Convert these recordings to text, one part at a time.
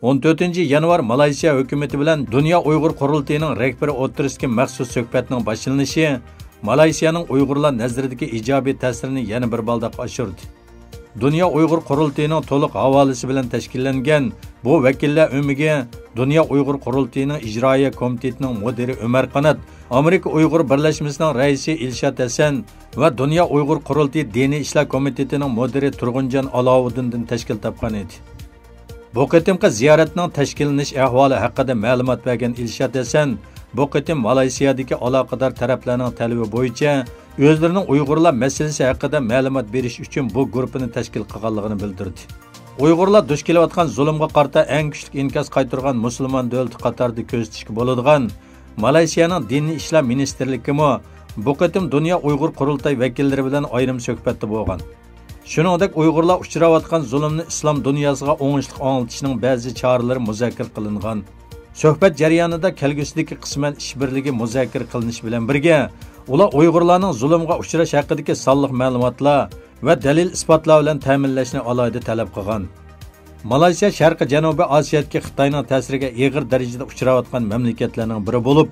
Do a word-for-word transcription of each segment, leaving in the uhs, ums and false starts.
ئون تۆتىنچى يانۋار مالايسىيا ھۆكۈمىتى بىلەن دۇنيا ئۇيغۇر قۇرۇلتىيىنىڭ رەھبىرى ئوتتۇرىسىدىكى مەخسۇس سۆھبەتنىڭ باشلىنىشى مالايسىيانىڭ ئۇيغۇرلار نەزىرىدىكى ئىجابىي تەسىرىنى يەنە بىر بالداق ئاشۇردى. دۇنيا ئۇيغۇر قۇرۇلتىيىنىڭ تولۇق ھاۋالىسى بىلەن تەشكىللەنگەن بۇ ۋەكىللەر ئۆمىكى دۇنيا ئۇيغۇر قۇرۇلتىيىنىڭ ئىجرائىيە كومىتېتىنىڭ مۇدىرى ئۆمەر قانات، ئامېرىكا ئۇيغۇر بىرلەشمىسىنىڭ رەئىسى ئىلشات ھەسەن ۋە دۇنيا ئۇيغۇر قۇرۇلتىيى دىنىي ئىشلار كومىتېتىنىڭ مۇدىرى تۇرغۇنجان ئالاۋۇدىندىن تەشكىل تاپقان ئىدى. بۇ قېتىمقى زىيارەتنىڭ تەشكىللىنىش ئەھۋالى ھەققىدە مەلۇمات بەرگەن ئىلشات ھەسەن، بۇ قېتىم مالايسىيادىكى ئالاقىدار تەرەپلەرنىڭ تەلىپى بويىچە ئۆزلىرىنىڭ ئۇيغۇرلار مەسىلىسى ھەققىدە مەلۇمات بېرىش ئۈچۈن بۇ گۇرۇپپىنى تەشكىل قىلغانلىقىنى بىلدۈردى. ئۇيغۇرلار دۇچ كېلىۋاتقان زۇلۇمغا قارىتا ئەڭ كۈچلۈك ئىنكاس قايتۇرغان مۇسۇلمان دۆلىتى قاتارىدا كۆزىتىشكە بولىدىغان مالايسىيانىڭ دىنىي ئىشلار مىنىستىرلىكىمۇ بۇ قېتىم دۇنيا ئۇيغۇر قۇرۇلتاي ۋەكىللىرى بىلەن ئايرىم سۆھبەتتە بولغان. شۇنىڭدەك ئۇيغۇرلار ئۇچراۋاتقان زۇلۇمنى ئىسلام دۇنياسىغا ئوڭۇشلۇق ئاڭلىتىشنىڭ بەزى چارىلىرى مۇزاكىرە قىلىنغان. سۆھبەت جەريانىدا كەلگۈسىدىكى قىسمەن ئىش بىرلىكى مۇزاكىرە قىلىنىشى بىلەن بىرگە، ئۇلار ئۇيغۇرلارنىڭ زۇلۇمغا ئۇچراش ھەققىدىكى سانلىق مەلۇماتلار ۋە دەلىل-ئىسپاتلار بىلەن تەمىنلەشنى ئالاھىدە تەلەپ قىلغان. مالايسىيا شەرقىي جەنۇبىي ئاسىيادىكى خىتاينىڭ تەسىرىگە ئېغىر دەرىجىدە ئۇچراۋاتقان مەملىكەتلەرنىڭ بىرى بولۇپ،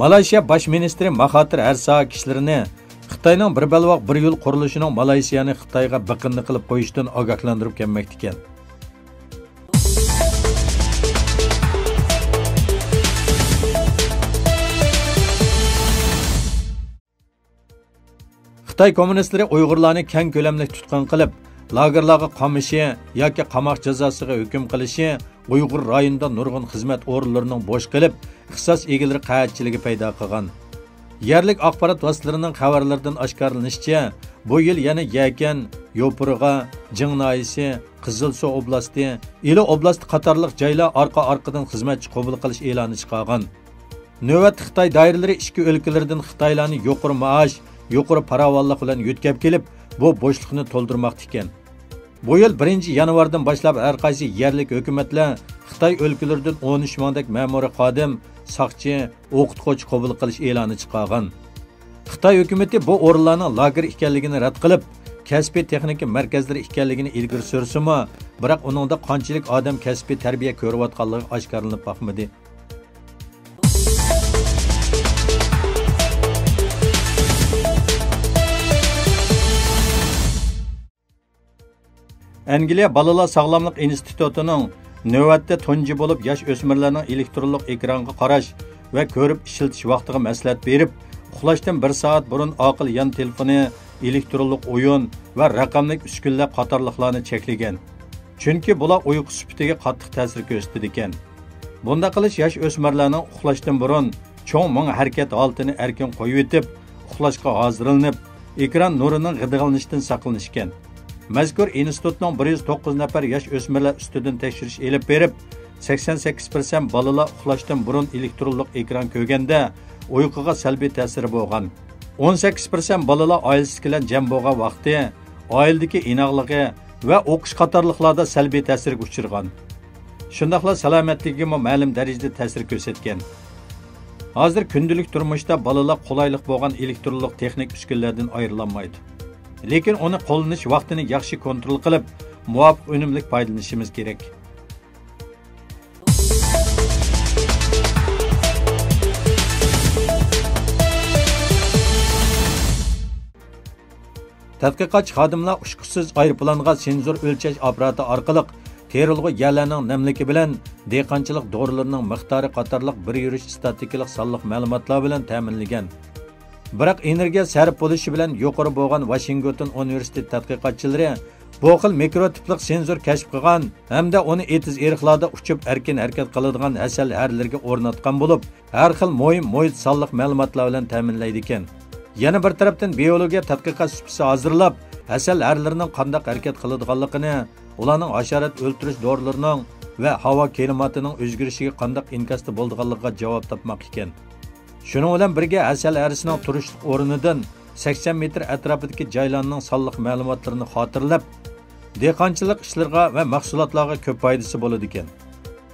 مالايسىيا باش مىنىستىرى ماخاتىر ھەر ساھە كىشىلىرىنى خىتاينىڭ بىر بەلباغ بىر يول قۇرۇلۇشىنىڭ مالايسىيانى خىتايغا بېقىندى قىلىپ قويۇشتىن ئاگاھلاندۇرۇپ كەلمەكتىكەن. خىتاي كوممۇنىستلىرى ئۇيغۇرلارنى كەڭ كۆلەملىك تۇتقۇن قىلىپ، لاگېرلارغا قامىشى ياكى قاماق جازاسىغا ھۆكۈم قىلىشى ئۇيغۇر رايونىدا نۇرغۇن خىزمەت ئورۇنلىرىنىڭ بوش قېلىپ، ئىختىساس ئىگىلىرى قەھەتچىلىكى پەيدا قىلغان. يەرلىك ئاخبارات ۋاسىتىلىرىنىڭ خەۋەرلىرىدىن ئاشكارىلىنىشىچە، بۇ يىل يەنە يەكەن، يوپۇرغا، جىڭ ناھىيەسى، قىزىلسۇ ئوبلاستى، ئىلى ئوبلاستى قاتارلىق جايلار ئارقا-ئارقىدىن خىزمەتچى قوبۇل قىلىش ئېلانى چىقارغان. نۆۋەتتە خىتاي دائىرىلىرى ئىچكى ئۆلكىلىرىدىن خىتايلارنى يۇقىرى مائاش، يۇقىرى پاراۋانلىق بىلەن يۆتكەپ كېلىپ، بۇ بوشلۇقنى تولدۇرماقتا ئىكەن. بۇ يىل بىرىنچى يانۋاردىن باشلاپ ھەر قايسى يەرلىك ھۆكۈمەتلەر خىتاي ئۆلكىلىرىدىن ئون ئۈچ مىڭدەك مەمۇرىي خادىم، ساقچى، ئوقۇتقۇچى قوبۇل قىلىش ئېلانى چىقارغان. خىتاي ھۆكۈمىتى بۇ ئورۇنلارنىڭ لاگېر ئىكەنلىكىنى رەت قىلىپ، كەسپىي تېخنىكا مەركەزلىرى ئىكەنلىكىنى ئىلگىرى سۈرسىمۇ، بىراق ئۇنىڭدا قانچىلىك ئادەم كەسپىي تەربىيە كۆرۈۋاتقانلىقى ئاشكارىلىنىپ باقمىدى. ئەنگلىيە بالىلار ساغلاملىق ئىنستىتۇتىنىڭ نۆۋەتتە تۇنجى بولۇپ ياش ئۆسمۈرلەرنىڭ ئېلېكترونلۇق ئېكرانغا قاراش ۋە كۆرۈپ ئىشلىتىش ۋاقتىغا مەسلىھەت بېرىپ، ئۇخلاشتىن بىر سائەت بۇرۇن ئاقىل يان تېلېفونى، ئېلېكترونلۇق ئويۇن ۋە رەقەملىك ئۈسكۈنىلەر قاتارلىقلارنى چەكلىگەن. چۈنكى بۇلار ئۇيقۇ سۈپىتىگە قاتتىق تەسىر كۆرسىتىدىكەن. بۇنداق قىلىش ياش ئۆسمۈرلەرنىڭ ئۇخلاشتىن بۇرۇن چوڭ مېڭە ھەرىكەت ھالىتىنى ئەركىن قويۇۋېتىپ، ئۇخلاشقا ھازىرلىنىپ، ئېكران نۇرىنىڭ غىدىقلىنىشىدىن ساقلىنىشكەن. مەزكۇر ئىنستىتۇتنىڭ بىر يۈز توققۇز نەپەر ياش ئۆسمۈرلەر ئۈستىدىن تەكشۈرۈش ئېلىپ بېرىپ، سەكسەن سەككىز پىرسەنت بالىلار ئۇخلاشتىن بۇرۇن ئېلېكترونلۇق ئېكران كۆرگەندە، ئۇيقۇغا سەلبىي تەسىرى بولغان. ئون سەككىز پىرسەنت بالىلار ئائىلىسى بىلەن جەم بولغان ۋاقتى، ئائىلىدىكى ئىناقلىقى ۋە ئوقۇش قاتارلىقلاردا سەلبىي تەسىرگە ئۇچرىغان. شۇنداقلا سالامەتلىكىگىمۇ مەلۇم دەرىجىدە تەسىر كۆرسەتكەن. ھازىر كۈندىلىك تۇرمۇشتا بالىلار قولايلىق بولغان ئېلېكترونلۇق تېخنىك ئۈسكۈنىلەردىن ئايرىلالمايدۇ. لېكىن ئۇنى قوللىنىش ۋاقتىنى ياخشى كونترول قىلىپ، مۇۋاپىق ئۈنۈملۈك پايدىلىنىشىمىز كېرەك. تەتقىقاتچى خادىملار ئۇچقۇچىسىز ئايروپىلانغا سېنزور ئۆلچەش ئاپپاراتى ئارقىلىق تېرىلغۇ يەرلەرنىڭ نەملىكى بىلەن دېھقانچىلىق دورىلىرىنىڭ مىقدارى قاتارلىق بىر يۈرۈش ئىستاتىكىلىق سانلىق مەلۇماتلار بىلەن تەمىنلىگەن. بىراق ئېنېرگىيە سەرپ بولۇشى بىلەن يۇقىرى بولغان ۋاشىنگتون ئۇنىۋېرسىتېتى تەتقىقاتچىلىرى بۇ خىل مىكرو تىپلىق سېنزور كەشىپ قىلغان ھەمدە ئۇنى ئېتىز ئېرىقلاردا ئۇچۇپ ئەركىن ھەرىكەت قىلىدىغان ھەسەل ھەرىلىرىگە ئورناتقان بولۇپ، ھەر خىل مۇھىم مۇھىت سانلىق مەلۇماتلار بىلەن تەمىنلەيدىكەن. يەنە بىر تەرەپتىن، بىيولوگىيە تەتقىقات سۇپىسى ھازىرلاپ، ھەسەل ھەرىلىرىنىڭ قانداق ھەرىكەت قىلىدىغانلىقىنى، ئۇلارنىڭ ھاشارات ئۆلتۈرۈش دورىلىرىنىڭ ۋە ھاۋا كىلىماتىنىڭ ئۆزگىرىشىگە قانداق ئىنكاستا بولىدىغانلىقىغا جاۋاب تاپماق ئىكەن. شۇنىڭ بىلەن بىرگە، ھەسەل ھەرىسىنىڭ تۇرۇشلۇق ئورنىدىن سەكسەن مېتىر ئەتراپىدىكى جايلارنىڭ سانلىق مەلۇماتلىرىنى خاتىرىلەپ، دېھقانچىلىق ئىشلىرىغا ۋە مەھسۇلاتلارغا كۆپ پايدىسى بولىدىكەن.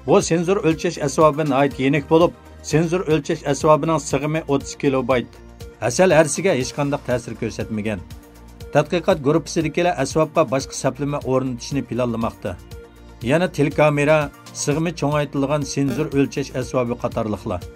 بۇ سېنزور ئۆلچەش ئەسۋابى ناھايىتى يېنىك بولۇپ، سېنزور ئۆلچەش ئەسۋابىنىڭ سىغىمى ئوتتۇز كىلوبايت. ھەسەل ھەرىسىگە ھېچقانداق تەسىر كۆرسەتمىگەن. تەتقىقات گۇرۇپپىسىدىكىلەر ئەسۋابقا باشقا سەپلىمە ئورنىتىشنى پىلانلىماقتا. يەنە تېلېكامېرا، سىغىمى چوڭايتىلغان سېنزور ئۆلچەش ئەسۋابى قاتارلىقلار.